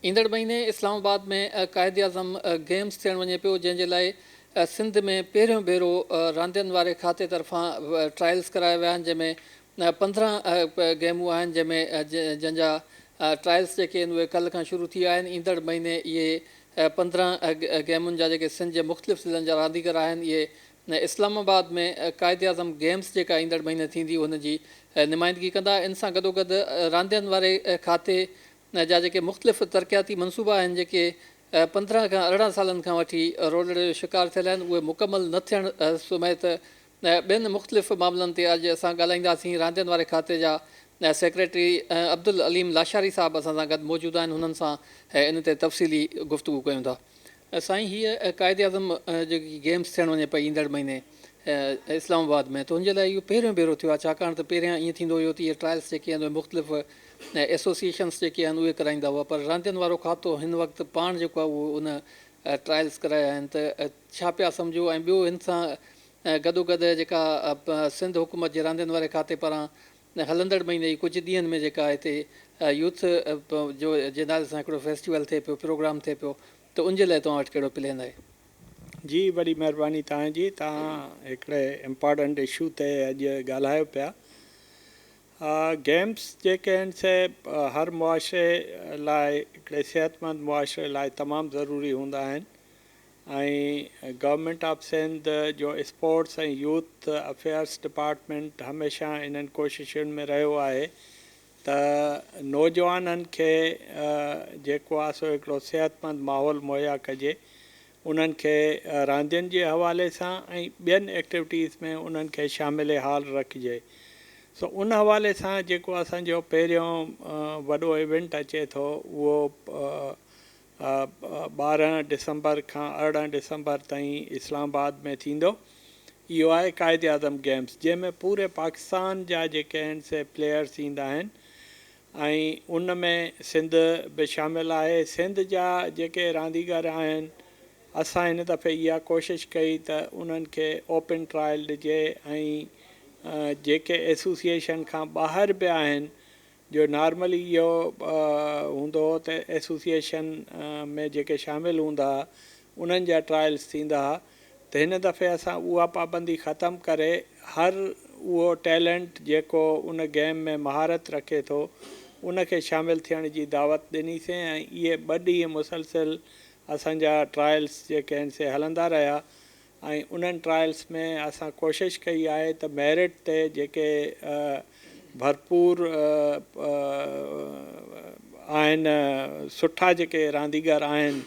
ايندڙ مهيني اسلام آباد ۾ قائداعظم گيمز ٿيڻ وڃي پيو جنهن جي لاء سنڌ ۾ پهريون ڀيرو راندين واري کاتي طرفان ٽرائلز ڪرايا ويا آهن جنهن ۾ 15 گيمون آهن جنهن ۾ جنهن جا ٽرائلز جيڪي آهن اهي ڪلهه کان شروع ٿي ويا آهن ايندڙ مهيني اهي 15 گيمن جا جيڪي سنڌ جي مختلف ضلعن جا رانديگر آهن اهي اسلام آباد ۾ قائداعظم گيمز جيڪا ايندڙ مهيني ٿيندي ان جي نمائندگي ڪندا ان سان گڏوگڏ راندين واري کاتي جا جيڪي مختلف ترقياتي منصوبا آهن جيڪي 15 کان 18 سالن کان وٺي رولڙي جو شڪار ٿيل آهن اهي مڪمل نه ٿيڻ سميت ٻين مختلف معاملن تي اڄ اسان ڳالهائينداسين راندين واري کاتي جا سيڪريٽري عبدالعليم لاشاري صاحب اسان سان گڏ موجود آهن انهن سان ان تي تفصيلي گفتگو ڪيون ٿا. سائين هيء قائد اعظم جيڪي گيمز ٿيڻ وڃي پئي ايندڙ مهيني اسلام آباد ۾ ته ان جي لاء اهو پهريون ڀيرو ٿيو آهي ڇاڪاڻ ته پهريان ائين ٿيندو هيو ته اهي ٽرائلس جيڪي آهن اهي مختلف ايسوسيئيشنس جيڪي آهن اهي ڪرائيندا هئا پر راندين وارو کاتو هن وقت پاڻ جيڪو آهي اهو ان ٽرائلس ڪرايا آهن ته ڇا پيا سمجهو ۽ ٻيو هن سان گڏو گڏ جيڪا سنڌ حڪومت جي راندين واري کاتي پاران هلندڙ مهيني جي ڪجهه ڏينهن ۾ جيڪا هتي يوٿ جو جي نالي سان هڪڙو فيسٽيول ٿئي پيو پروگرام ٿئي پيو ته ان جي لاء توهان وٽ ڪهڙو پلين آهي؟ جي وڏي مهرباني توهان جي توهان هڪڙي امپارٽنٽ اشو تي اڄ ڳالهايو پيا گيمس جيڪي آهن سي هر معاشري لاء هڪڙي صحتمند معاشري لاء تمام ضروري هوندا آهن ۽ گورنمينٽ آف سنڌ جو اسپورٽس ۽ يوٿ افيئرس ڊپارٽمينٽ هميشه انهن ڪوششن ۾ رهيو آهي ته نوجوانن کي جيڪو آهي سو هڪڙو صحتمند ماحول مهيا ڪجي انهن کي راندين جي حوالي سان ۽ ٻين ايڪٽيوٽيز ۾ انهن کي شامل حال رکجي سو ان حوالي سان جيڪو اسان جو پهريون وڏو ايونٽ اچي ٿو اهو 12 ڊسمبر کان 18 ڊسمبر تائين اسلام آباد ۾ ٿيندو. اهو آهي قائد اعظم گيمز جنهن ۾ پوري پاڪستان جا جيڪي آهن سي پليئرس ايندا آهن ۽ ان ۾ سنڌ به شامل آهي. سنڌ جا جيڪي رانديگر آهن اسان هن دفعي اها ڪوشش ڪئي ته انهن کي اوپن ٽرائل ڏجي ۽ جيڪي ايسوسيئيشن کان ٻاهر به آهن جو نارملي اهو هوندو هو ته ايسوسيئيشن ۾ جيڪي شامل هوندا ها انهن جا ٽرائلز ٿيندا ها ته هن دفعي اسان اها پابندي ختم ڪري هر اهو ٽيلنٽ جيڪو ان گيم ۾ مهارت رکي ٿو ان کي شامل ٿيڻ جي دعوت ڏني سين ۽ اهي ٻه ڏينهن مسلسل اسان جا ٽرائلز جيڪي آهن سي هلندا رهيا ۽ انهن ٽرائلز ۾ اسان ڪوشش ڪئي آهي ته ميرٽ تي جيڪي ڀرپور آهن سٺا جيڪي رانديگر آهن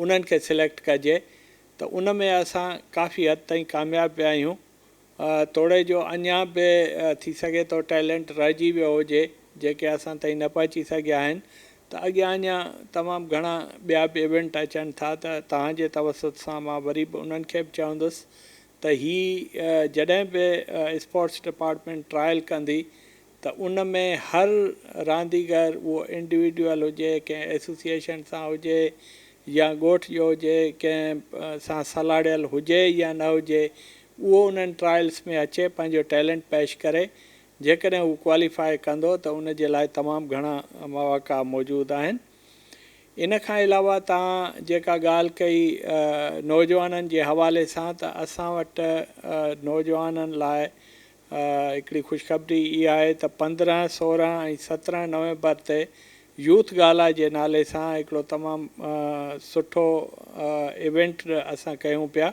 انهن کي سليڪٽ ڪجي ته ان ۾ اسان ڪافي حد تائين ڪامياب ويا آهيون توڙي جو اڃا به ٿي سگهي ٿو ٽيلنٽ رهجي ويو هجي جيڪي اسان تائين نه پهچي سگهيا آهن ته اڳيان اڃا تمام گهڻا ٻيا به ايونٽ اچن ٿا ته توهان جي توسط سان مان وري به انهن کي به چوندس ته هي جڏهن به اسپورٽس ڊپارٽمينٽ ٽرائل ڪندي ته ان ۾ هر رانديگر اهو انڊيوڊيول هجي ڪنهن ايسوسيئيشن سان هجي يا ڳوٺ جو هجي ڪنهن سان سلهاڙيل هجي يا نه هجي اهو انهن ٽرائلس ۾ اچي پنهنجو ٽيلنٽ پيش ڪري جيڪڏهن هو ڪواليفاء ڪندو ته ان جي لاء تمام گهڻا مواقع موجود آهن. ان کان علاوه توهان جيڪا ڳالهه ڪئي نوجوانن جي حوالي سان ته اسان وٽ نوجوانن لاء هڪڙي خوشخبري اها آهي ته 15، 16 ۽ 17 نومبر تي يوٿ گالا جي نالي سان هڪڙو تمام سٺو ايونٽ اسان ڪيون پيا.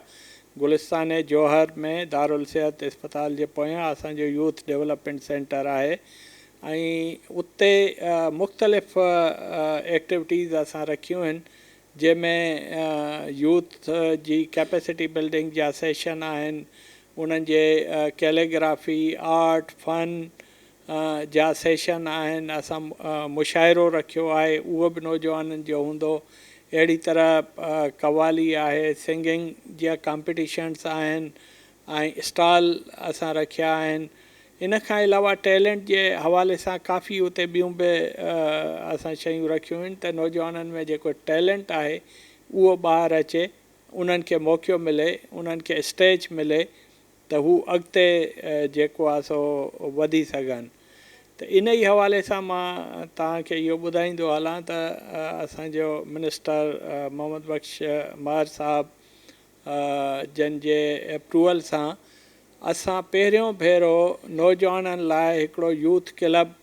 گلستان جوهر ۾ دارالصحت اسپتال جي پويان اسان جو يوٿ ڊولپمينٽ سينٽر آهي ۽ اتي مختلف ايڪٽيوٽيز اسان رکيون آهن جنهن ۾ يوٿ جي ڪيپيسٽي بلڊنگ جا سيشن آهن انهن جي ڪيليگرافي، آرٽ، فن جا سيشن آهن، اسان مشاعرو رکيو آهي اهو به نوجوانن جو هوندو، اهڙي طرح قوالي آهي، سنگنگ جا ڪامپيٽيشنس آهن ۽ اسٽال اسان رکيا آهن، ان کان علاوه ٽيلنٽ جي حوالي سان ڪافي اتي ٻيون به اسان شيون رکيون آهن ته نوجوانن ۾ جيڪو ٽيلنٽ آهي اهو ٻاهر اچي، انهن کي موقعو ملي، انهن کي اسٽيج ملي ته هو اڳتي جيڪو آهي سو وڌي سگهن. ته انهي حوالي سان مان توهان کي اهو ٻڌائيندو هلان ته اسان جو منسٽر محمد بخش مهر صاحب جن جي اپروول سان اسان پهريون ڀيرو نوجوانن لاء هڪڙو youth club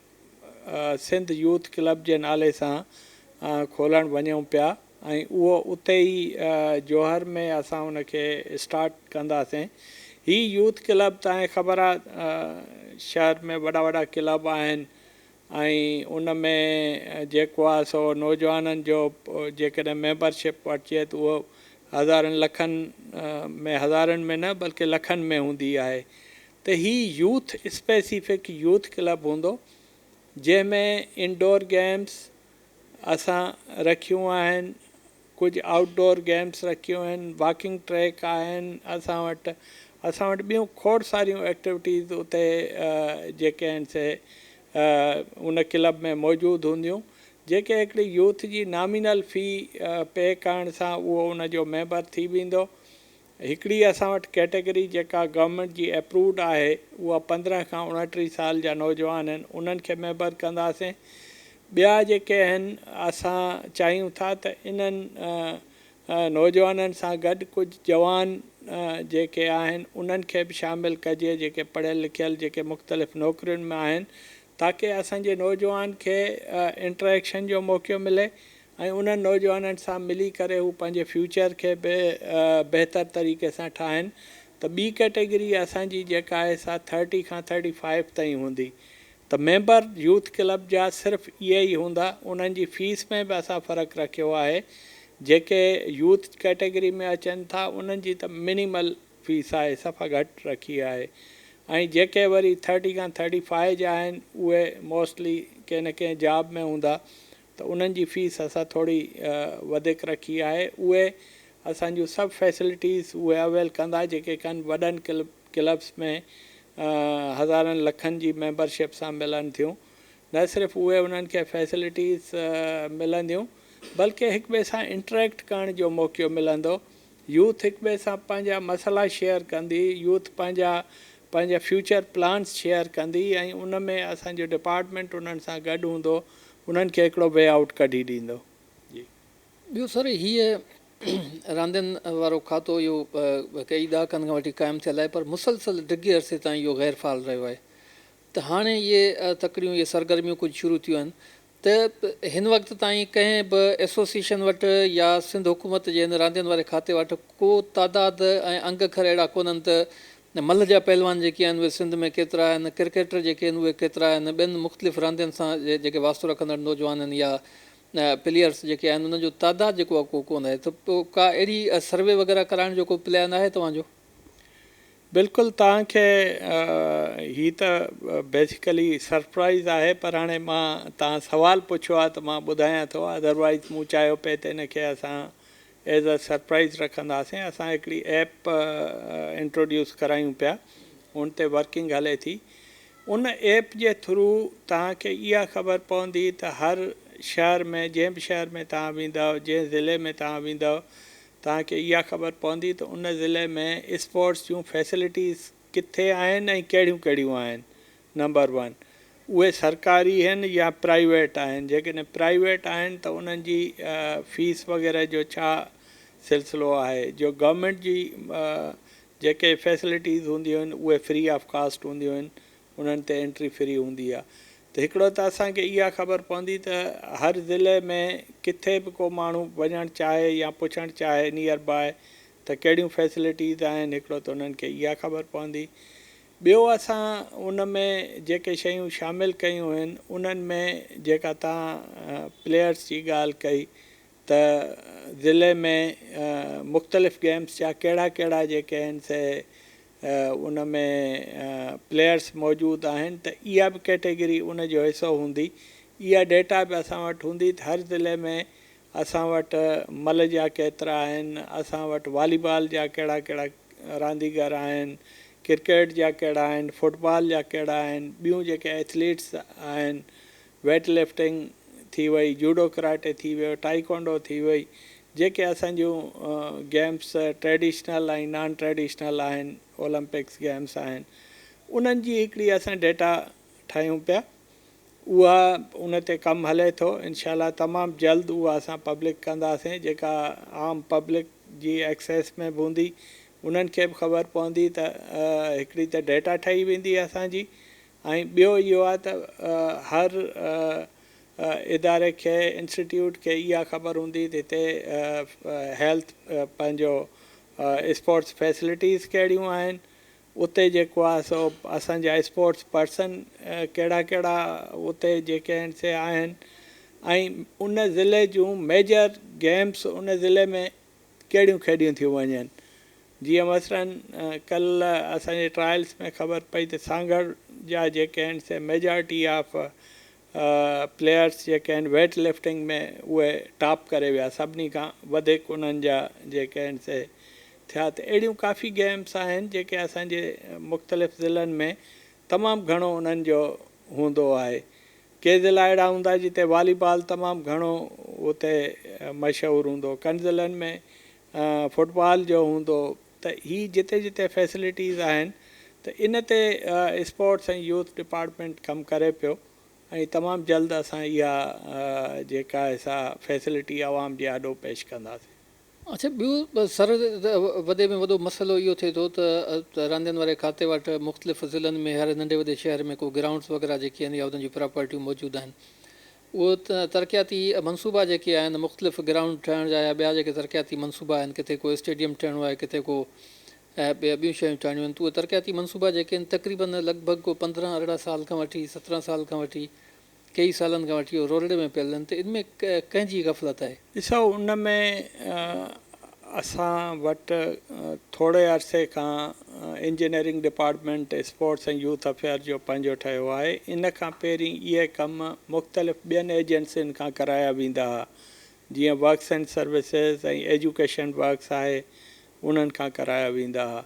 Sindh youth club جي نالي سان کولڻ وڃون پيا ۽ اهو اتي ئي جوهر ۾ اسان ان کي اسٽارٽ ڪنداسين. هي يوٿ ڪلب توهان کي خبر آ شهر ۾ وڏا وڏا ڪلب آهن ۽ ان ۾ جيڪو آ سو نوجوانن جو جيڪڏهن ميمبر شپ وٺجي ته اهو هزارن لکن ۾ هزارن ۾ نه بلڪه لکن ۾ هوندي آهي ته هي يوٿ اسپيسيفڪ يوٿ ڪلب هوندو جنهن ۾ انڊور گيمس اسان رکيون آهن ڪجهه آئوٽ ڊور گيمس رکيون آهن واڪنگ ٽريڪ آهن اسان وٽ اسان وٽ ٻيون کوڙ ساريون ايڪٽيوٽيز اتي جيڪي آهن سي ان ڪلب ۾ موجود هونديون جيڪي هڪڙي يوٿ جي نامينل في پي ڪرڻ سان اهو ان جو ميمبر ٿي ويندو. هڪڙي اسان وٽ ڪيٽيگري جيڪا گورنمينٽ جي اپرووڊ آهي اها 15 کان 29 سال جا نوجوان آهن انهن کي ميمبر ڪنداسين. ٻيا جيڪي آهن اسان چاهيون ٿا ته انهن نوجوانن سان گڏ ڪجهه جوان جيڪي آهن انهن کي به شامل ڪجي جيڪي پڙهيل لکيل جيڪي مختلف نوڪرين ۾ آهن تاڪه اسان جي نوجوان کي انٽريڪشن جو موقعو ملي ۽ انهن نوجوانن سان ملي ڪري هو پنهنجي فيوچر کي به بهتر طريقي سان ٺاهن ته ٻي ڪيٽيگري اسان جي جيڪا آهي سا ٿرٽي کان ٿرٽي فائيو تائين هوندي ته ميمبر يوٿ ڪلب جا صرف اهي ئي هوندا انهن جي فيس ۾ به اسان فرق رکيو آهي جيڪي يوٿ ڪيٽيگري ۾ اچن ٿا انهن جي ته منيمل فيس آهي صفا گهٽ رکي آهي ۽ جيڪي وري ٿرٽي کان ٿرٽي فائيو جا آهن اهي موسٽلي ڪنهن نه ڪنهن جاب ۾ هوندا ته انهن جي فيس اسان ٿوري وڌيڪ رکي آهي اهي اسان جون سڀ فيسلٽيز اهي اويل ڪندا جيڪي ڪن وڏن ڪلبس ۾ هزارن لکن جي ميمبرشپ سان ملن ٿيون نه صرف اهي انهن کي فيسلٽيز ملنديون بلڪه هڪ ٻئي سان انٽريڪٽ ڪرڻ جو موقعو ملندو يوٿ هڪ ٻئي سان پنهنجا مسئلا شيئر ڪندي، يوٿ پنهنجا پنهنجا فيوچر پلانس شيئر ڪندي ۽ ان ۾ اسان جو ڊپارٽمينٽ انهن سان گڏ هوندو انهن کي هڪڙو وي آئوٽ ڪڍي ڏيندو. جي. ٻيو سر هيء راندين وارو کاتو اهو ڪيئي ڏهاڪن کان وٺي قائم ٿيل آهي پر مسلسل ڊگهي عرصي تائين اهو غير فعال رهيو آهي ته هاڻي اهي تڪڙيون اهي سرگرميون ڪجهه شروع ٿيون آهن ته هن وقت تائين ڪنهن به ايسوسيئيشن وٽ يا سنڌ حڪومت جي هن راندين واري کاتي وٽ ڪو تعداد ۽ انگ اکر اهڙا ڪونهن ته ملهه جا پهلوان جيڪي آهن اهي سنڌ ۾ ڪيترا آهن، ڪرڪيٽر جيڪي آهن اهي ڪيترا آهن، ٻين مختلف راندين سان جيڪي واسطو رکندڙ نوجوان آهن يا پليئرس جيڪي آهن انهن جو تعداد جيڪو آهي ڪو ڪونه آهي ته پوء ڪا اهڙي سروي وغيره ڪرائڻ جو ڪو پلان آهي توهان جو؟ بلڪل توهان کي هي ته بيسيڪلي سرپرائز آهي پر هاڻي مان توهان سوال پڇيو آهي ته مان ٻڌايان ٿو ادروائز مون چاهيو پئي ته ان کي اسان ايز ا سرپرائز رکنداسين اسان هڪڙي ايپ انٽروڊيوس ڪرايون پيا ان تي ورڪنگ هلي ٿي ان ايپ جي ٿرو توهان کي اها خبر پوندي ته هر شهر ۾ جنهن به شهر ۾ توهان ويندؤ جنهن ضلعي ۾ توهان ويندؤ توهان کي اها خبر پوندي ته ان ضلعي ۾ اسپورٽس جون فيسلٽيز ڪٿي آهن ۽ ڪهڙيون ڪهڙيون آهن. نمبر ون اهي سرڪاري هن يا پرائيويٽ آهن، جيڪڏهن پرائيويٽ آهن ته انهن جي فيس وغيره جو ڇا سلسلو آهي، جو گورنمينٽ جي جيڪي فيسلٽيز هونديون آهن اهي فري آف ڪاسٽ هونديون آهن، انهن تي انٽري فري هوندي آهي ته هڪڙو ته اسان کي اها خبر پوندي ته هر ضلعي ۾ ڪٿي به ڪو ماڻهو وڃڻ چاهي يا پڇڻ چاهي نيئر باء ته ڪهڙيون فيسلٽيز آهن هڪڙو ته انهن کي اها خبر پوندي ٻيو اسان ان ۾ جيڪي شيون شامل ڪيون آهن انهن ۾ جيڪا توهان پليئرس جي ڳالهه ڪئي ته ضلعي ۾ مختلف گيمس جا ڪهڙا ڪهڙا جيڪي آهن سي ان ۾ پليئرس موجود آهن ته اها به ڪيٽيگري ان جو حصو هوندي. اها ڊيٽا به اسان وٽ هوندي ته هر ضلعي ۾ اسان وٽ ملهه جا ڪيترا آهن، اسان وٽ والي بال جا ڪهڙا ڪهڙا رانديگر آهن، ڪرڪيٽ جا ڪهڙا آهن، فٽ بال جا ڪهڙا آهن، ٻيون جيڪي ايٿليٽس آهن ويٽ لفٽنگ ٿي وئي، جوڊو ڪراٽي ٿي ويو، ٽائيڪونڊو ٿي وئي، جيڪي اسان جون گيمس ٽريڊيشنل ۽ نان ٽريڊيشنل آهن، اولمپڪس گيمس آهن، انهن جي هڪڙي اسان ڊيٽا ٺاهيون پيا. اها ان تي ڪم هلي ٿو انشاء الله تمام جلد اها اسان پبلڪ ڪنداسين جيڪا عام پبلڪ جي ايڪسيس ۾ به هوندي انهن کي به خبر پوندي ته هڪڙي ته ڊيٽا ٺهي ويندي اسان جي ۽ ٻيو اهو آهي ته هر اداري کي انسٽيٽيوٽ کي اها خبر هوندي ته هتي هيلٿ پنهنجو اسپورٽس فيسلٽيز ڪهڙيون آهن اتي جيڪو آهي سو اسان جا اسپورٽس پرسن ڪهڙا ڪهڙا اتي جيڪي آهن سي آهن ۽ ان ضلعي جون ميجر گيمس ان ضلعي ۾ ڪهڙيون کيڏيون ٿيون وڃن جيئن مثلاً ڪلهه اسان جي ٽرائلس ۾ خبر پئي ته سانگهڙ جا جيڪي آهن سي ميجارٽي آف پليئرس جيڪي آهن ويٽ لفٽنگ ۾ اهي ٽاپ ڪري ويا سڀني کان وڌيڪ انهن جا جيڪي آهن سي ٿيا ته اهڙيون ڪافي گيمس آهن جيڪي اسان جي مختلف ضلعن ۾ تمام گهڻو انهن جو هوندو آهي ڪي ضلعا اهڙا هوندا جتي والي بال تمام گهڻو اتي مشهور هوندو ڪن ضلعن ۾ فٽبال جو هوندو ته هي جتي جتي فيسلٽيز آهن ته ان تي اسپورٽس ۽ يوٿ ڊپارٽمينٽ ڪم ڪري پيو ۽ تمام جلد اسان اها جيڪا آهي سا فيسلٽي عوام جي آڏو پيش ڪنداسين. اڇا ٻيو سر وڏي ۾ وڏو مسئلو اهو ٿئي ٿو ته راندين واري کاتي وٽ مختلف ضلعن ۾ هر ننڍي وڏي شهر ۾ ڪو گرائونڊس وغيره جيڪي آهن يا انهن جون پراپرٽيون موجود آهن اهو ترقياتي منصوبا جيڪي آهن مختلف گرائونڊ ٺاهڻ جا يا ٻيا جيڪي ترقياتي منصوبا آهن ڪٿي ڪو اسٽيڊيم ٺهڻو آهي ڪٿي ڪو ٻيون شيون ٺاهڻيون آهن ته اهي ترقياتي منصوبا جيڪي آهن تقريبن لڳ ڀڳ ڪو 15 18 سال کان وٺي 17 سال کان وٺي ڪيئي سالن کان وٺي اهو رولڙي ۾ پيل آهن ته ان ۾ ڪنهن جي غفلت آهي؟ ڏسو ان ۾ اسان وٽ ٿوري عرصي کان engineering department sports ۽ youth affair جو پنهنجو ٺهيو آهي ان کان پهرين اهي ڪم مختلف ٻين ايجنسين کان ڪرايا ويندا ها جيئن works and services ۽ education works آهي انهن کان ڪرايا ويندا ها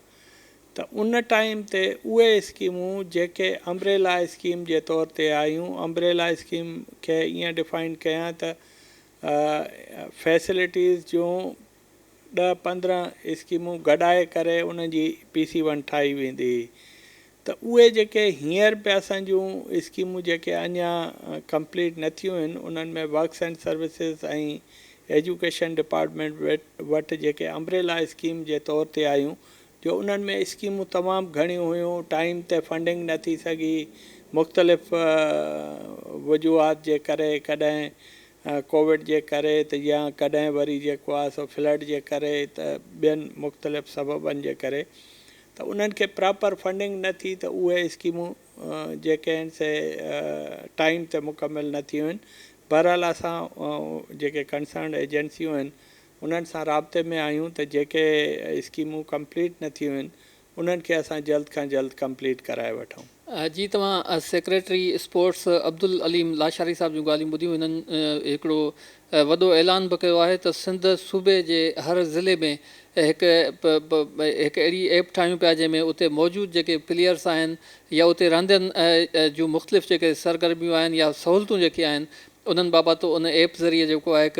ته ان ٽائيم تي اهي اسڪيمون جيڪي امبريلا اسڪيم جي طور تي آيون امبريلا اسڪيم کي ائين ڊفائن ڪيان ته فيسلٽيز جون ڏهه 15 اسڪيمون گڏائي ڪري انهن جي پي سي ون ٺاهي ويندي هئي ته اهي جيڪي هينئر به اسان جون اسڪيمون جيڪي اڃا ڪمپليٽ نه ٿيون آهن انهن ۾ works and services ۽ education department وٽ جيڪي امبريلا اسڪيم جي طور تي آيون جو انهن ۾ اسڪيمون تمام گهڻيون هيون ٽائيم تي فنڊنگ نه ٿي سگهي مختلف وجوهات جي ڪري ڪڏهن ڪووڊ جي ڪري ته يا ڪڏهن وري جيڪو آهي سو فلڊ جي ڪري ته ٻين مختلف سببن جي ڪري ته انهن کي پراپر فنڊنگ نه ٿي ته اهي اسڪيمون جيڪي آهن سي ٽائيم تي مڪمل نه ٿيون آهن بهرحال اسان جيڪي ڪنسرنڊ ايجنسيون آهن انهن سان رابطي ۾ آهيون ته جيڪي اسڪيمون ڪمپليٽ نه ٿيون آهن انهن کي اسان جلد کان جلد ڪمپليٽ ڪرائي وٺون. جي توهان سيڪريٽري اسپورٽس عبدالعليم لاشاري صاحب جون ڳالهيون ٻڌيون هنن هڪڙو وڏو اعلان به ڪيو آهي ته سنڌ صوبي جي هر ضلعي ۾ هڪ هڪ اهڙي ايپ ٺاهيون پيا جنهن ۾ اتي موجود جيڪي پليئرس آهن يا اتي راندين جون مختلف جيڪي سرگرميون آهن يا سهولتون جيڪي آهن انهن بابت ان ايپ ذريعي جيڪو آهي هڪ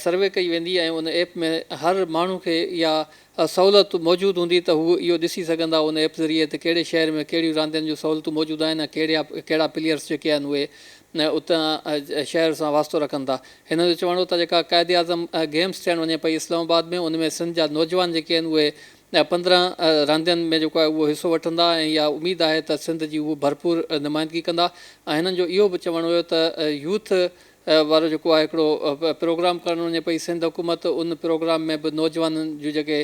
سروي ڪئي ويندي ۽ ان ايپ ۾ هر ماڻهو کي اها سهولت موجود هوندي ته هو اهو ڏسي سگهندا ان ايپ ذريعي ته ڪهڙي شهر ۾ ڪهڙيون راندين جون سهولتون موجود آهن ۽ ڪهڙيا ڪهڙا پليئرس جيڪي آهن اهي اتان شهر سان واسطو رکن ٿا. هن جو چوڻ هو ته جيڪا قائد اعظم گيمز ٿيڻ وڃي پئي اسلام آباد ۾ ان ۾ سنڌ جا نوجوان جيڪي آهن اهي 15 راندين ۾ جيڪو آهي اهو حصو وٺندا ۽ اها اميد آهي ته سنڌ جي هو ڀرپور نمائندگي ڪندا ۽ هنن جو اهو به چوڻ هيو ته يوٿ وارو جيڪو آهي هڪڙو پروگرام ڪرڻ وڃي پئي سنڌ حڪومت ان پروگرام ۾ به نوجوانن جون جيڪي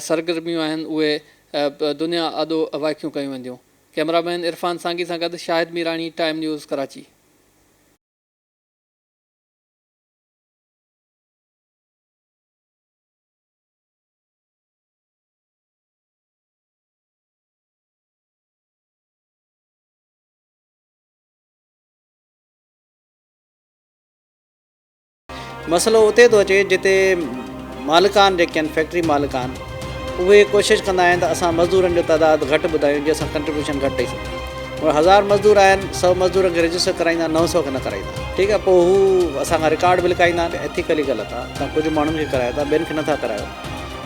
سرگرميون آهن اهي دنيا آڏو وائکيون ڪيون وينديون ڪئميرا مين عرفان سانگي سان گڏ شاهد ميراڻي ٽائيم نيوز ڪراچي. مسئلو اتي ٿو اچي جتي مالڪان جيڪي آهن فيڪٽري مالڪان اهي ڪوشش ڪندا آهن ته اسان مزدورن جو تعداد گهٽ ٻڌايون جنهن سان ڪنٽريبيوشن گهٽ ڏئي سگهون 1000 مزدور آهن 100 مزدورن کي رجسٽر ڪرائيندا 900 کي نه ڪرائيندا ٺيڪ آهي پوء هو اسان کان رڪارڊ به لڪائيندا آهن ايٿيڪلي غلط آهي توهان ڪجهه ماڻهن کي ڪرايو ٿا ٻين کي نٿا ڪرايو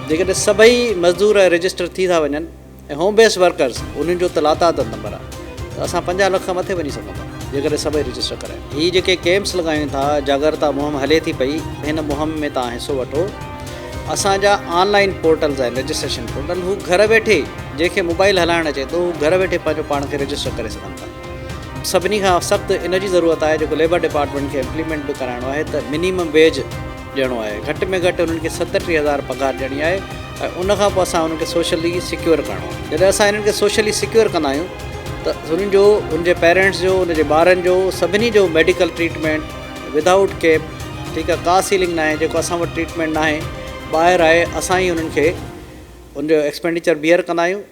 جيڪڏهن سڀئي مزدور رجسٽر ٿي ٿا وڃن ۽ هوم بيس ورڪرز انهن جو ته لاتعداد نمبر آهي ته اسان 50 لک کان مٿي وڃي سگهون ٿا. جيڪڏهن سڀئي رجسٽر ڪرائين. هي جيڪي ڪيمپس لڳايون ٿا، جاڳرتا مهم هلي ٿي پئي، هن مهم ۾ توهان حصو وٺو. اسان جا آن لائين پورٽلز آهن، رجسٽريشن پورٽل، هو گهر ويٺي جنهن کي موبائل هلائڻ اچي ٿو هو گهر ويٺي پنهنجو پاڻ کي رجسٽر ڪري سگهن ٿا. سڀني کان سخت ان جي ضرورت آهي جيڪو ليبر ڊپارٽمينٽ کي امپليمينٽ به ڪرائڻو آهي ته منيمم ويج ڏيڻو آهي، گهٽ ۾ گهٽ انهن کي 37 هزار پگهار ڏيڻي آهي ۽ ان کان پوء اسان انهن کي سوشلي سيڪيور ڪرڻو آهي. جڏهن اسان انهن کي سوشلي سيڪيور ڪندا آهيون ته انهن جو، ان جي پيرنٽس جو، ان جي ٻارن جو، سڀني جو ميڊيڪل ٽريٽمينٽ ودائوٽ ڪيپ، ٺيڪ آهي، ڪا سيلنگ ناهي، جيڪو اسان وٽ ٽريٽمينٽ ناهي، ٻاهر آهي، اسان ئي انهن کي ان جو ايڪسپينڊيچر بيئر ڪندا آهيون.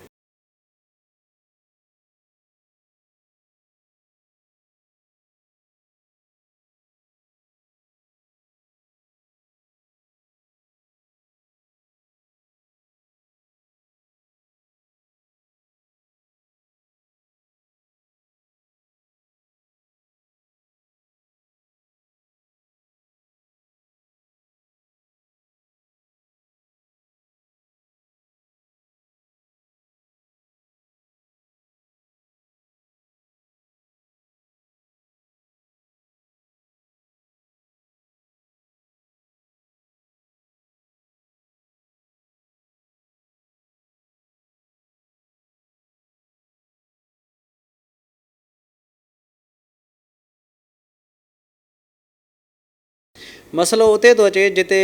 مسئلو اتي ٿو اچي جتي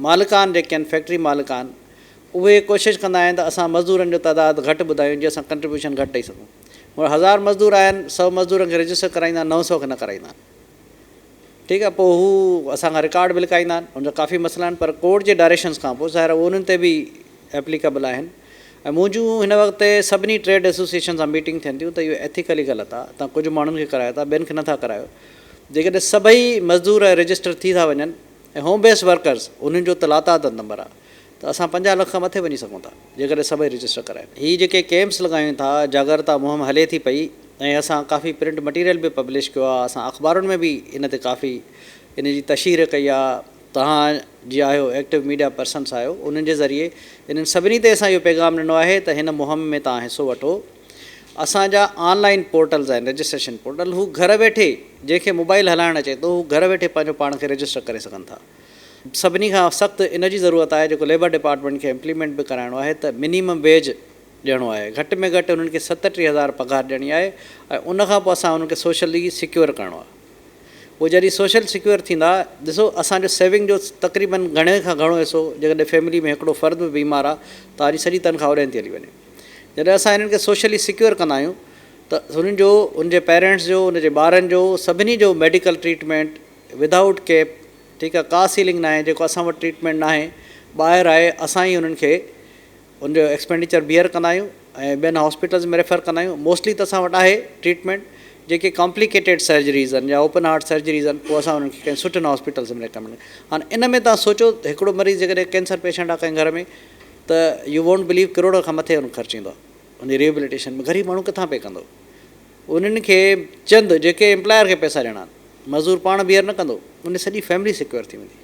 مالڪان جيڪي آهن فيڪٽري مالڪان اهي ڪوشش ڪندا آهن ته اسان مزدورن جو تعداد گهٽ ٻڌايون جيئن اسان ڪنٽريبيوشن گهٽ ڏئي سگهون. مگر هزار مزدور آهن سئو مزدورن کي رجسٽر ڪرائيندا 900 کي نه ڪرائيندا آهن. ٺيڪ آهي پوء هو اسان کان رڪارڊ به لڪائيندا آهن ان جا ڪافي مسئلا آهن پر ڪورٽ جي ڊائريڪشنس کان پوء ظاهر آهي انهن تي به ايپليڪبل آهن ۽ منهنجون هن وقت سڀني ٽريڊ ايسوسيئيشن سان ميٽنگ ٿين ٿيون ته اهو ايٿيڪلي غلط آهي توهان ڪجهه ماڻهن کي ڪرايو ٿا ٻين کي نٿا ڪرايو. جيڪڏهن سڀئي مزدور رجسٽر ٿي ٿا وڃن ۽ هوم بيسڊ ورڪرز انهن جو ته لاتعداد نمبر آهي ته اسان 50 لک کان مٿي وڃي سگهون ٿا جيڪڏهن سڀئي رجسٽر ڪرائين. هي جيڪي ڪيمپس لڳايون ٿا جاڳرتا مهم هلي ٿي پئي ۽ اسان ڪافي پرنٽ مٽيريل به پبلش ڪيو آهي اسان اخبارن ۾ به ان تي ڪافي ان جي تشهير ڪئي آهي توهان جي آهيو ايڪٽو ميڊيا پرسنس آهيو انهن جي ذريعي انهن سڀني تي اسان اهو پيغام ڏنو آهي ته هن مهم ۾ توهان حصو وٺو. اسان جا آن لائين پورٽلز آهن رجسٽريشن پورٽل هو گهر ويٺي جنهن کي موبائل هلائڻ اچي ٿو هو گهر ويٺي پنهنجو پاڻ کي رجسٽر ڪري سگهن ٿا. سڀني کان سخت ان جي ضرورت آهي جيڪو ليبر ڊپارٽمينٽ کي امپليمينٽ به ڪرائڻو آهي ته منيمم ويج ڏيڻو آهي گهٽ ۾ گهٽ انهن کي 37 هزار پگهار ڏيڻي آهي ۽ ان کان پوء اسان انهن کي سوشلي سيڪيور ڪرڻو آهي پوء جڏهن سوشل سيڪيور ٿيندا ڏسو اسان جو سيونگ جو تقريبن گهڻي کان گهڻو حصو جيڪڏهن فيملي ۾ هڪڙو فرد به بيمار آهي توهان جي سڄي تنخواه اوڏانهن ٿي هلي وڃي. جڏهن اسان انهن کي سوشلي سيڪيور ڪندا آهيون ته انهن جو، ان جي پيرنٽس جو، ان جي ٻارن جو، سڀني جو ميڊيڪل ٽريٽمينٽ ودائوٽ ڪيپ، ٺيڪ آهي، ڪا سيلنگ ناهي، جيڪو اسان وٽ ٽريٽمينٽ ناهي، ٻاهر آهي، اسان ئي انهن کي ان جو ايڪسپينڊيچر بيئر ڪندا آهيون ۽ ٻين هاسپيٽلز ۾ ريفر ڪندا آهيون، موسٽلي ته اسان وٽ آهي ٽريٽمينٽ، جيڪي ڪامپليڪيٽيڊ سرجريز آهن يا اوپن هارٽ سرجريز آهن پوء اسان انهن کي ڪنهن سٺن هاسپيٽلز ۾ ريڪمينڊ هاڻي ان ۾ توهان سوچو هڪڙو مريض جيڪڏهن ڪينسر پيشنٽ آهي ڪنهن گهر ۾ ته يو وونٽ بليو ڪروڙ کان مٿي ان خرچ ايندو آهي ان جي ريهبليٽيشن ۾ غريب ماڻهو ڪٿان پي ڪندو انهن کي چند جيڪي امپلائر کي پئسا ڏيڻا آهن مزدور پاڻ بيئر نه ڪندو ان جي سڄي فيملي سيڪيور ٿي ويندي.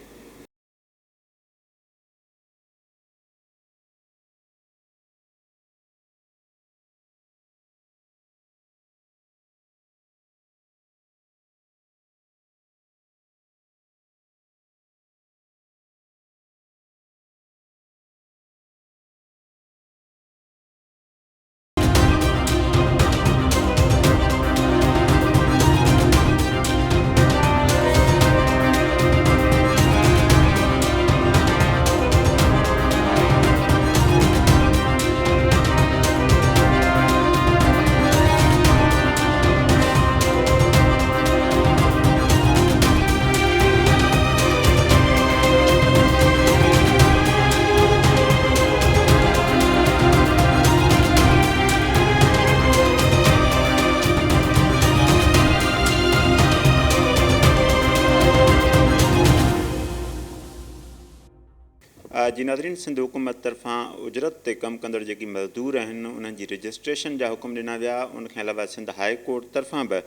جي ناظرين سنڌ حڪومت طرفان اجرت تي ڪم ڪندڙ جيڪي مزدور آهن انهن جي رجسٽريشن جا حڪم ڏنا ويا ان کان علاوه سنڌ هاء ڪورٽ طرفان به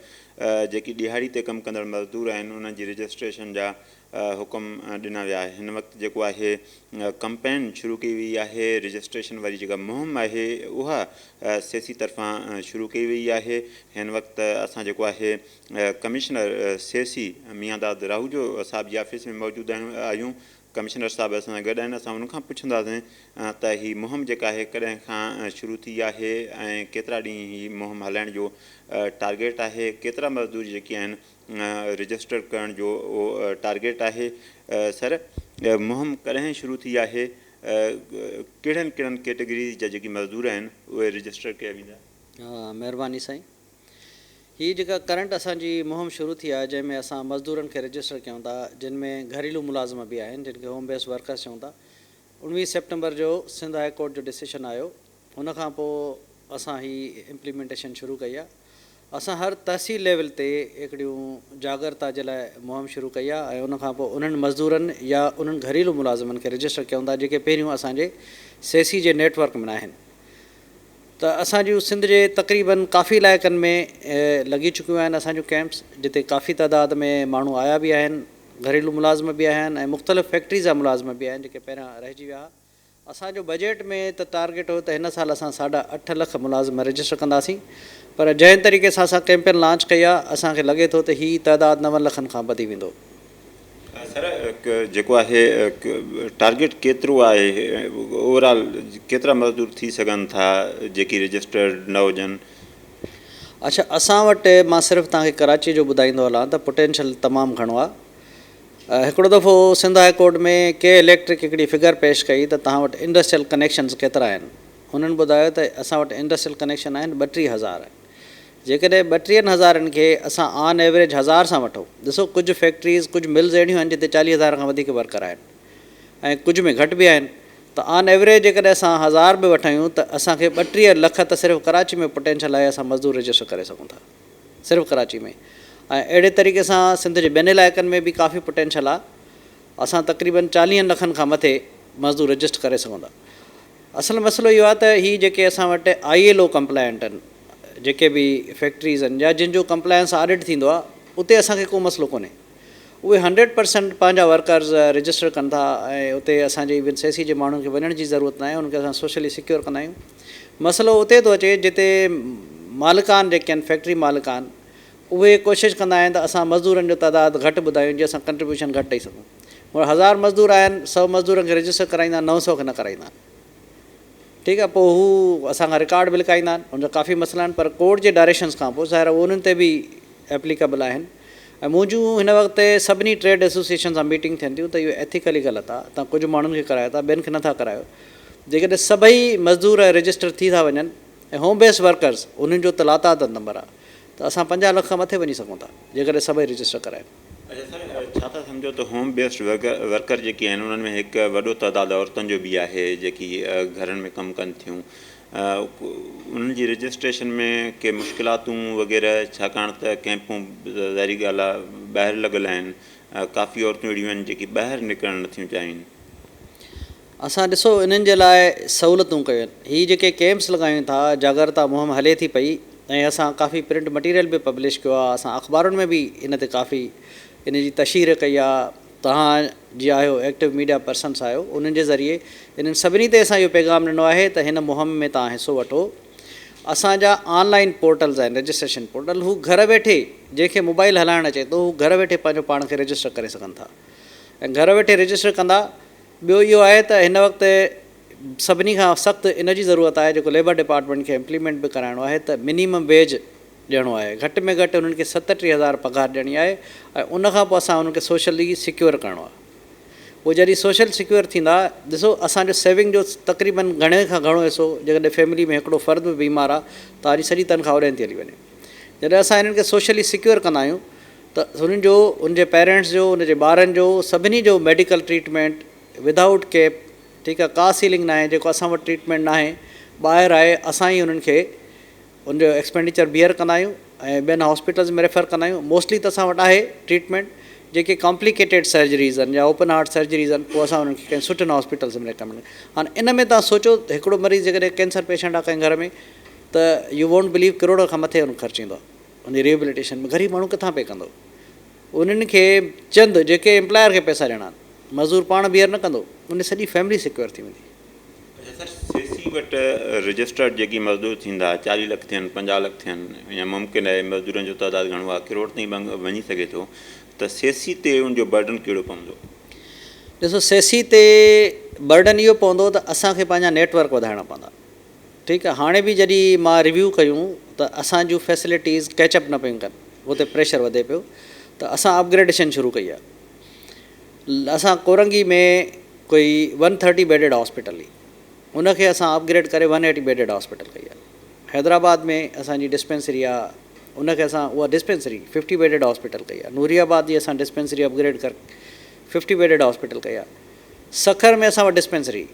جيڪي ڏهاڙي تي ڪم ڪندڙ مزدور آهن انهن جي رجسٽريشن جا حڪم ڏنا ويا هن وقت جيڪو آهي ڪمپين شروع ڪئي وئي آهي رجسٽريشن واري جيڪا مهم آهي اها سيسي طرفان شروع ڪئي وئي آهي هن وقت اسان جيڪو آهي ڪمشنر سيسي ميان داد راهوجو صاحب جي آفيس ۾ موجود آهيون ڪمشنر صاحب اسان سان گڏ آهن اسان انهن کان پڇنداسين ته هي مهم جيڪا آهي ڪڏهن کان شروع ٿي آهي ۽ ڪيترا ڏينهن هي مهم هلائڻ جو ٽارگيٽ آهي ڪيترا مزدور جيڪي آهن رجسٽر ڪرڻ جو ٽارگيٽ آهي سر مهم ڪڏهن شروع ٿي آهي ڪهڙن ڪهڙن ڪيٽيگري جا جيڪي مزدور آهن اهي رجسٽر ڪيا ويندا. مهرباني سائين هي جيڪا ڪرنٽ اسان جي مهم شروع ٿي آهي جنهن ۾ اسان مزدورن کي رجسٽر ڪيون ٿا جن ۾ گهريلو ملازم به آهن جن کي هوم بيس ورڪرز چئون ٿا 19 سيپٽمبر جو سنڌ هاء ڪورٽ جو ڊسيشن آيو ان کان پوء اسان هي امپليمينٽيشن شروع ڪئي آهي اسان هر تحصيل ليول تي هڪڙيون جاڳرتا جي لاء مهم شروع ڪئي آهي ۽ ان کان پوء انهن مزدورن يا انهن گهريلو ملازمن کي رجسٽر ڪيون ٿا جيڪي پهريون اسان جي سي سي جي نيٽ ورڪ ۾ ناهن ته اسان جون سنڌ جي تقريبن ڪافي علائقن ۾ لڳي چڪيون آهن اسان جون ڪيمپس جتي ڪافي تعداد ۾ ماڻهو آيا به آهن گهريلو ملازم به آهن ۽ مختلف فيڪٽريز جا ملازم به آهن جيڪي پهريان رهجي ويا ها اسان جو بجيٽ ۾ ته ٽارگيٽ هو ته هن سال اسان ساڍا اٺ لک ملازم رجسٽر ڪنداسين پر جنهن طريقي سان اسان ڪيمپين لانچ ڪئي آهي اسان کي لڳي ٿو ته هي تعداد نون لکن کان وڌي ويندو. سر جيڪو آهي ٽارگيٽ ڪيترو آهي اوور آل ڪيترا مزدور ٿي سگهن ٿا جيڪي رجسٽرڊ نه هجن. اڇا اسان وٽ مان صرف توهان کي ڪراچي جو ٻڌائيندو هلان ته پوٽينشل تمام گهڻو آهي هڪڙو دفعو سنڌ هاء ڪورٽ ۾ ڪي اليڪٽرڪ هڪڙي فگر پيش ڪئي ته توهان وٽ انڊسٽريل ڪنيڪشنز ڪيترا آهن انهن ٻڌايو ته اسان وٽ انڊسٽريل ڪنيڪشن آهن 32 هزار جيڪڏهن ٻٽيهن هزارن کي اسان آن ايوريج هزار سان وٺون، ڏسو ڪجهه فيڪٽريز ڪجهه ملز اهڙيون آهن جتي 40 هزار کان وڌيڪ ورڪر آهن ۽ ڪجهه ۾ گهٽ به آهن ته آن ايوريج جيڪڏهن اسان هزار به وٺايون ته اسان کي 32 لک ته صرف ڪراچي ۾ پوٽينشل آهي اسان مزدور رجسٽر ڪري سگهون ٿا صرف ڪراچي ۾ ۽ اهڙي طريقي سان سنڌ جي ٻين علائقن ۾ به ڪافي پوٽينشل آهي اسان تقريبن 40 لکن کان مٿي مزدور رجسٽر ڪري سگهون ٿا. اصل مسئلو اهو آهي ته هي جيڪي اسان وٽ I L O compliant آهن جيڪي به فيڪٽريز آهن يا جن جو ڪمپلائنس آڊٽ ٿيندو آهي اتي اسان کي ڪو مسئلو ڪونهي اهي 100% پنهنجا ورڪرز رجسٽر ڪن ٿا ۽ اتي اسان جي ايون سي سي جي ماڻهن کي وڃڻ جي ضرورت ناهي انهن کي اسان سوشلي سيڪيور ڪندا آهيون مسئلو اتي ٿو اچي جتي مالڪان جيڪي آهن فيڪٽري مالڪان اهي ڪوشش ڪندا آهن ته اسان مزدورن جو تعداد گهٽ ٻڌايون جيئن اسان ڪنٽريبيوشن گهٽ ڏئي سگهون. مگر هزار مزدور آهن سئو مزدورن کي رجسٽر ڪرائيندا آهن 900 کي نه ڪرائيندا آهن. ٺيڪ آهي پوء هو اسان کان رڪارڊ به لڪائيندا آهن ان جا ڪافي مسئلا آهن پر ڪورٽ جي ڊائريڪشنز کان پوء ظاهر آهي اهي انهن تي به ايپليڪبل آهن ۽ منهنجون هن وقت سڀني ٽريڊ ايسوسيئيشن سان ميٽنگ ٿين ٿيون ته اهو ايٿيڪلي غلط آهي توهان ڪجهه ماڻهن کي ڪرايو ٿا ٻين کي نٿا ڪرايو جيڪڏهن سڀئي مزدور رجسٽر ٿي ٿا وڃن ۽ هوم بيس ورڪرز انهن جو ته لاتعداد نمبر آهي ته اسان 50 لک کان مٿي وڃي سگهون ٿا جيڪڏهن سڀئي رجسٽر ڪرائين. اڇا سر ڇا ٿا سمجهو ته هوم بيسڊ ورڪر جيڪي آهن انهن ۾ هڪ وڏو تعداد عورتن جو به آهي جيڪي گهرن ۾ ڪم ڪن ٿيون انهن جي رجسٽريشن ۾ ڪي مشڪلاتون وغيره ڇاڪاڻ ته ڪئمپون ظاهري ڳالهه آهي ٻاهر لڳل آهن ڪافي عورتون اهڙيون آهن جيڪي ٻاهر نڪرڻ نٿيون چاهين. اسان ڏسو انهن جي لاء سهولتون ڪيون آهن. هي جيڪي ڪيمپس لڳايون ٿا، جاڳرتا مهم هلي ٿي پئي ۽ اسان ڪافي پرنٽ مٽيريل به پبلش ڪيو آهي، اسان اخبارن ۾ به ان تي ڪافي ان جي تشهير ڪئي آهي، توهان جي آهيو ايڪٽو ميڊيا پرسنس آهيو انهن جي ذريعي انهن سڀني تي اسان اهو پيغام ڏنو آهي ته هن مهم ۾ توهان حصو وٺو. اسان جا آن لائين پورٽلز آهن رجسٽريشن پورٽل هو گهر ويٺي جنهن کي موبائل هلائڻ اچي ٿو هو گهر ويٺي پنهنجو پاڻ کي رجسٽر ڪري سگهن ٿا ۽ گهر ويٺي رجسٽر ڪندا ٻيو اهو آهي ته هن وقت سڀني کان سخت ان جي ضرورت آهي جيڪو ليبر ڊپارٽمينٽ کي امپليمينٽ به ڪرائڻو آهي ته منيمم ويج ڏيڻو آهي گهٽ ۾ گهٽ انهن کي 37 هزار پگهار ڏيڻي آهي ۽ ان کان پوء اسان انهن کي سوشلي سيڪيور ڪرڻو آهي پوء جڏهن سوشل سيڪيور ٿيندا ڏسو اسان جو سيونگ جو تقريبن گهڻي کان گهڻو حصو جيڪڏهن فيملي ۾ هڪڙو فرد به بيمار آهي ته توهان جي سڄي تنخواهه اوڏانهن ٿي هلي وڃي جڏهن اسان انهن کي سوشلي سيڪيور ڪندا آهيون ته هنن جو، ان جي پيرينٽس جو، ان جي ٻارن جو، سڀني جو ميڊيڪل ٽريٽمينٽ ودائوٽ ڪيپ ٺيڪ آ ڪا سيلنگ ناهي جيڪو اسان وٽ ٽريٽمينٽ ناهي ٻاهر آهي اسان ئي انهن کي ان جو ايڪسپينڊيچر بيئر ڪندا آهيون ۽ ٻين هاسپيٽلز ۾ ريفر ڪندا آهيون موسٽلي ته اسان وٽ آهي ٽريٽمينٽ جيڪي ڪامپليڪيٽيڊ سرجريز آهن يا اوپن هارٽ سرجريز آهن پوء اسان انهن کي ڪنهن سٺن هاسپيٽلز ۾ ريڪمينڊ هاڻي ان ۾ توهان سوچو ته هڪڙو مريض جيڪڏهن ڪينسر پيشنٽ آهي ڪنهن گهر ۾ ته يو وونٽ بليو ڪروڙ کان مٿي ان خرچ ايندو آهي ان جي ريهبليٽيشن ۾ غريب ماڻهو ڪٿان پي ڪندو انهن کي چند جيڪي امپلائر کي پئسا ڏيڻا آهن مزدور پاڻ بيئر نه ڪندو ان جي سڄي فيملي سيڪيور ٿي ويندي. اڇا سر سي سي وٽ رجسٽرڊ جيڪي مزدور ٿيندا چاليهه لک ٿين پنجاهه لک ٿين يا ممڪن آهي مزدورن جو تعداد گهڻو آهي ڪروڙ تائين به وڃي سگهي ٿو ته سي سي تي ان جو برڊن ڪهڙو پوندو؟ ڏسو سي سي تي برڊن اهو پوندو ته اسان کي پنهنجا نيٽ ورڪ وڌائڻا پوندا ٺيڪ آهي هاڻي به جڏهن مان ريويو ڪيون ته اسان جون فيسلٽيز ڪيچ اپ نه پيون ڪن اتي پريشر وڌي پيو ته اسان اپگريڊيشن شروع ڪئي آهي اسان ڪورنگي ۾ ڪوئي ون ٿرٽي بيڊيڊ هاسپيٽل هئي ان کي اسان اپگريڊ ڪري ون ايٽي بيڊيڊ هاسپيٽل ڪئي آهي حيدرآباد ۾ اسان جي ڊسپينسري آهي ان کي اسان اها ڊسپينسري ففٽي بيڊيڊ هاسپيٽل ڪئي آهي نوري آباد جي اسان ڊسپينسري اپگريڊ ڪري ففٽي بيڊيڊ هاسپيٽل ڪئي آهي سکر ۾ اسان وٽ ڊسپينسري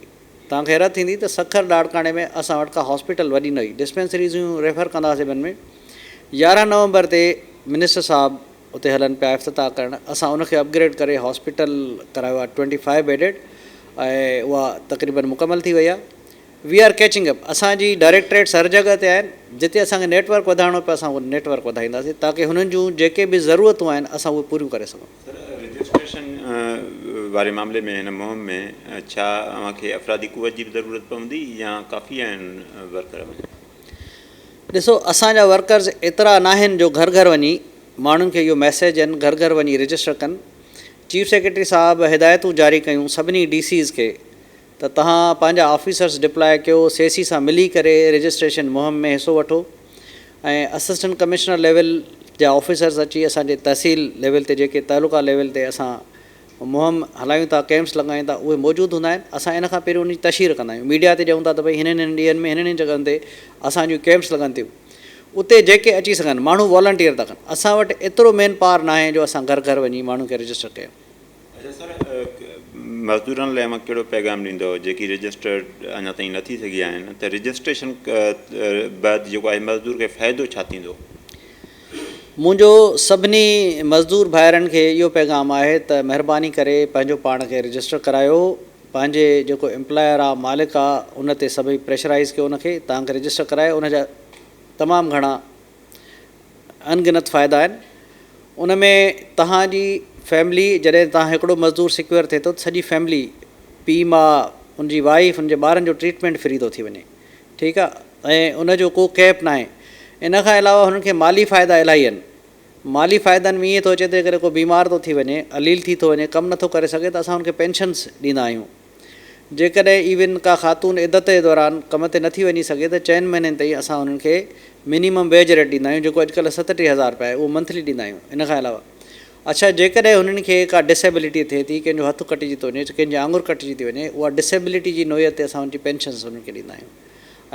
توهان کي حيرت ٿيندي ته سکر لاڙڪاڻي ۾ اسان وٽ ڪا هاسپيٽل وڏي نه هئي ڊسپينسريز هيون ريفر ڪندا هئاسين ٻين ۾ يارهن نومبر تي منسٽر صاحب اتي هلن پيا افتتاح ڪرڻ اسان ان کي اپگريڊ ڪري هاسپيٽل ڪرايو آهي ٽوئنٽي فائيو بيڊيڊ ۽ اها تقريبن مڪمل ٿي وئي آهي وي آر ڪيچنگ اپ اسان جي ڊائريڪٽريٽس هر جڳهه تي آهن جتي اسان کي نيٽ ورڪ وڌائڻو پيو اسان اهو نيٽ ورڪ وڌائينداسين تاڪه هنن جون جيڪي به ضرورتون آهن اسان اهي پوريون ڪري سگهون. سر رجسٽريشن واري معاملي ۾ هن مهم ۾ ڇا اوهان کي افرادي قوت جي به ضرورت پوندي يا ڪافي آهن ورڪر اوهان جا؟ ڏسو اسان جا ورڪرز ايترا ناهن جو گهر گهر وڃي ماڻهن کي اهو ميسيج ڏين گهر گهر وڃي رجسٽر ڪن چيف سيڪريٽري صاحب هدايتون جاري ڪيون سڀني ڊي سيز کي ته توهان پنهنجا آفيسرز ڊپلائي ڪيو سي سي سان ملي ڪري رجسٽريشن مهم ۾ حصو وٺو ۽ اسسٽنٽ ڪمشنر ليول جا آفيسرز اچي اسان جي تحصيل ليول تي جيڪي تعلقه ليول تي اسان مهم هلايون ٿا ڪئمپس لڳايون ٿا اهي موجود هوندا آهن اسان ان کان پهريون ان جي تشهير ڪندا آهيون ميڊيا تي ڏيون ٿا ته ڀئي هنن هنن ڏينهن ۾ هنن هنن جڳهن تي اسان جون ڪئمپس لڳن ٿيون اتي جيڪي اچي سگهن ماڻهو والنٽيئر ٿا ڪن اسان وٽ ايترو مين پاور ناهي جو اسان گهر گهر وڃي ماڻهن کي رجسٽر ڪيون. اڇا سر مزدورن لاء اوهان ڪهڙو پيغام ڏيندؤ جيڪي رجسٽرڊ اڃا تائين نه ٿي سگهيا آهن ته رجسٽريشن بعد جيڪو آهي مزدور کي فائدو ڇا ٿيندو؟ منهنجو سڀني مزدور ڀائرن کي اهو پيغام آهي ته مهرباني ڪري پنهنجو پاڻ کي رجسٽر ڪرايو پنهنجي جيڪو امپلائر آ مالڪ آ ان تي سڀئي پريشرائيز ڪيو ان کي توهان کي رجسٽر ڪرايو ان جا تمام گهڻا انگنت فائدا آهن ان ۾ توهان جي فيملي جڏهن توهان هڪڙو مزدور سيڪيور ٿئي ٿو ته سڄي فيملي پيء ماء ان جي وائيف ان جي ٻارن جو ٽريٽمينٽ فري ٿو ٿي وڃي ٺيڪ آ ۽ ان جو ڪو ڪيپ ناهي ان کان علاوه هنن کي مالي فائدا الاهي آهن مالي فائدن ۾ ائين ٿو اچي ته جيڪڏهن ڪو بيمار ٿو ٿي وڃي عليل ٿي ٿو وڃي ڪم نٿو ڪري سگهي ته اسان هن کي پينشنس ڏيندا آهيون جيڪڏهن ايون ڪا خاتون عدت جي دوران ڪم تي نٿي وڃي سگهي ته چئن مهينن تائين اسان انهن کي منيمم ويج ريٽ ڏيندا آهيون جيڪو اڄڪلهه 37 هزار رپيا آهي اهو منٿلي ڏيندا آهيون ان کان علاوه اڇا جيڪڏهن هنن کي ڪا ڊسيبلٽي ٿئي ٿي، ڪنهن جو هٿ ڪٽجي ٿو وڃي، ڪنهن جي آڱر ڪٽجي ٿي وڃي، اها ڊسيبلٽي جي نوعيت تي اسان ان جي پينشنس انهن کي ڏيندا آهيون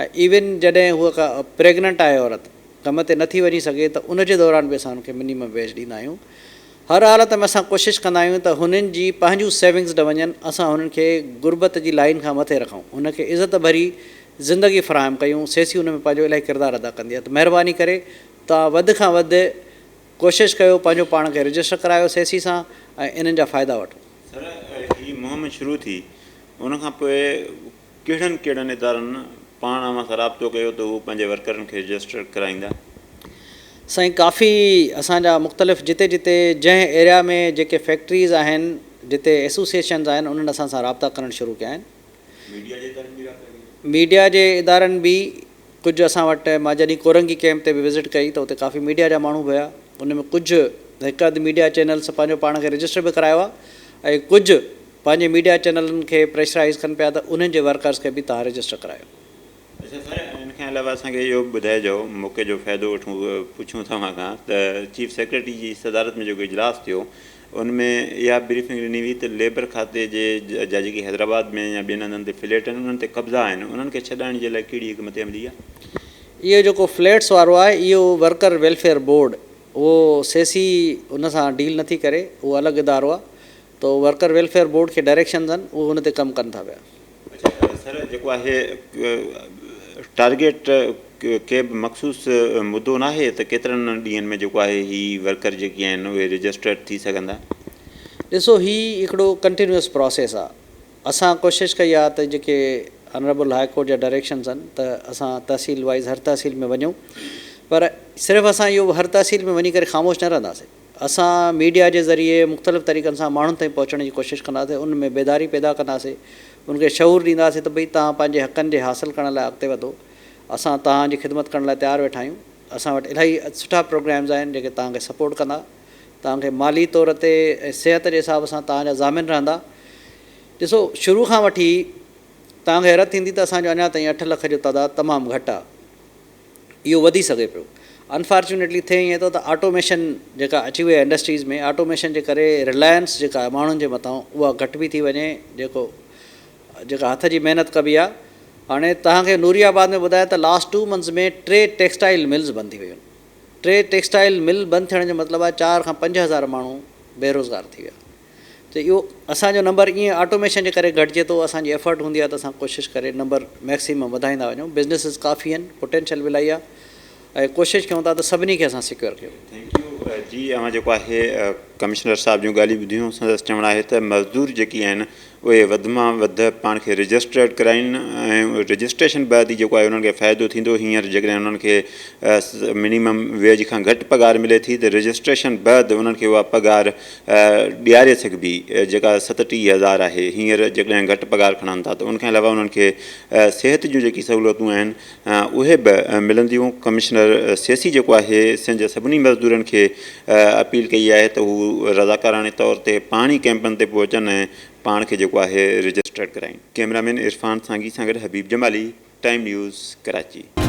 ۽ ايون جڏهن هوء ڪا پريگننٽ آهي عورت ڪم تي نٿي وڃي سگهي ته ان جي دوران به اسان ان کي منيمم ويج ڏيندا آهيون. هر حالت ۾ اسان ڪوشش ڪندا آهيون ته هنن جي پنهنجون سيونگز نه وڃن، اسان هنن کي غربت جي لائين کان مٿي رکون، هن کي عزت ڀري زندگي فراهم ڪيون، سيسي ان ۾ پنهنجو الاهي ڪردار ادا ڪندي آهي ته مهرباني ڪري توهان وڌ کان وڌ ڪوشش ڪيو پنهنجو پاڻ کي رجسٽر ڪرايو سي سي سان ۽ انهن جا فائدا وٺو. سر هي مهم شروع ٿي ان کان پوء ڪهڙن ڪهڙن ادارن پاڻ اوهان سان رابطو ڪيو ته هو پنهنجي ورڪرن کي رجسٽر ڪرائيندا؟ سائين ڪافي اسان جا مختلف جتي جتي جنهن ايريا ۾ جيڪي فيڪٽريز آهن جتي ايسوسيئيشنز آهن انهن اسان سان رابطا ڪرڻ شروع ڪيا آهن. ميڊيا جي ادارن به رابطا ڪيا؟ ميڊيا جي ادارن به ڪجهه اسان وٽ مان جڏهن ڪورنگي ڪئمپ تي به وزٽ ڪئي ته اتي ڪافي ميڊيا جا ماڻهو به هيا ان ۾ ڪجهه هڪ اڌ ميڊيا چينلس پنهنجو پاڻ کي رجسٽر به ڪرايو آهي ۽ ڪجهه پنهنجي ميڊيا چينلن کي پريشرائيز ڪن پيا ته انهن جي ورڪرز کي به توهان رجسٽر ڪرايو. اڇا سر ان کان علاوه اسان کي اهو به ٻڌائجو موقعي جو فائدو وٺون پڇون توهان کان ته چيف سيڪريٽري جي صدارت ۾ جيڪو اجلاس ٿيو ان ۾ اها بريفنگ ڏني وئي ته ليبر کاتي جي جا جيڪي حيدرآباد ۾ يا ٻين هنڌن تي فليٽ آهن انهن تي قبضا آهن انهن کي ڇڏائڻ جي لاء ڪهڙي حڪمت عملي آهي؟ اهو جيڪو فليٽس وارو آهي اهو ورڪر ويلفيئر بورڊ اهو سي سي ان سان ڊيل نٿي ڪري اهو الڳ ادارو آهي ته ورڪر ويلفيئر بورڊ کي ڊائريڪشنز آهن اهو ان تي ڪم ڪن ٿا پيا. اڇا سر جيڪو آهي ٽارگيٽ ڪي به مخصوص مدو ناهي ته ڪيترن ڏينهن ۾ جيڪو آهي هي ورڪر جيڪي آهن اهي رجسٽرڊ ٿي سگهندا؟ ڏسو هي هڪڙو ڪنٽينيوس پراسيس آ اسان ڪوشش ڪئي آ ته جيڪي آنريبل هاء ڪورٽ جا ڊائريڪشنز آهن ته اسان تحصيل وائيز هر تحصيل ۾ وڃون پر صرف اسان اهو هر تحصيل ۾ وڃي ڪري خاموش نه رهنداسين اسان ميڊيا جي ذريعي مختلف طريقن سان ماڻهن تائين پهچڻ جي ڪوشش ڪنداسين ان ۾ بيداري پيدا ڪنداسين ان کي شعور ڏينداسين ته ڀئي توهان پنهنجي حقن جي حاصل ڪرڻ لاء اڳتي وڌو اسان توهان جي خدمت ڪرڻ لاء تيار ويٺا آهيون اسان وٽ الاهي سٺا پروگرامز آهن جيڪي توهان کي سپورٽ ڪندا توهان کي مالي طور تي ۽ صحت جي حساب سان توهان جا ضامن رهندا. ڏسو شروع کان وٺي توهان کي حيرت ٿيندي ته اسان جو اڃا تائين اٺ لک جو تعداد تمام گهٽ آهي. اهو وڌي سگهي پيو. انفارچونيٽلي ٿئي ائين ٿو ته آٽوميشن جيڪا اچي وئي آهي انڊسٽريز ۾ آٽوميشن جي ڪري رلائنس جيڪا آهي ماڻهن جي مٿان اها گهٽ به ٿي وڃي جيڪو جيڪا هٿ جي محنت ڪبي آهي. هاڻي توهان کي نوري آباد ۾ ٻڌايان ته لاسٽ ٽو منٿس ۾ ٽي ٽيڪسٽائل ملز بند ٿي ويون آهن. ٽي ٽيڪسٽائل مل بند ٿيڻ جو مطلب آهي 4000 کان 5000 ماڻهو بيروزگار ٿي ويا ته اهو اسان جو نمبر ائين آٽوميشن جي ڪري گهٽجي ٿو اسان جي ايفرٽ هوندي آهي ته اسان ڪوشش ڪري نمبر ميڪسيمم وڌائيندا وڃون بزنسز ڪافي آهن پوٽينشل به الاهي آهي ۽ ڪوشش ڪيون ٿا ته سڀني کي اسان سيڪيور ڪيون. Thank you جي اوهان جيڪو آهي ڪمشنر صاحب جون ڳالهيون ٻڌيون سندس چوڻ آهي ته مزدور جيڪي آهن اهي وڌ مان وڌ پاڻ کي رجسٽرڊ ڪرائين ۽ رجسٽريشن بعد ئي جيڪو آهي انهن کي فائدو ٿيندو هينئر جيڪڏهن انهن کي منيمم ويج کان گهٽ پگهار ملي ٿي ته رجسٽريشن بعد انهن کي اها پگهار ڏياري سگهبي جيڪا 37000 آهي هينئر جيڪڏهن گهٽ پگهار کڻن ٿا ته ان کان علاوه انهن کي صحت جون جيڪي سهولتون آهن اهي به ملنديون، ڪمشنر سيسي جيڪو آهي سنڌ جي سڀني مزدورن کي اپيل ڪئي آهي ته هو رضاڪاراڻي طور تي پاڻ ئي ڪئمپن تي پهچن ۽ پاڻ کي جيڪو آهي رجسٽرڊ ڪرائين. ڪئميرا مين عرفان سانگي سان گڏ حبيب جمالي، ٽائيم نيوز، ڪراچي.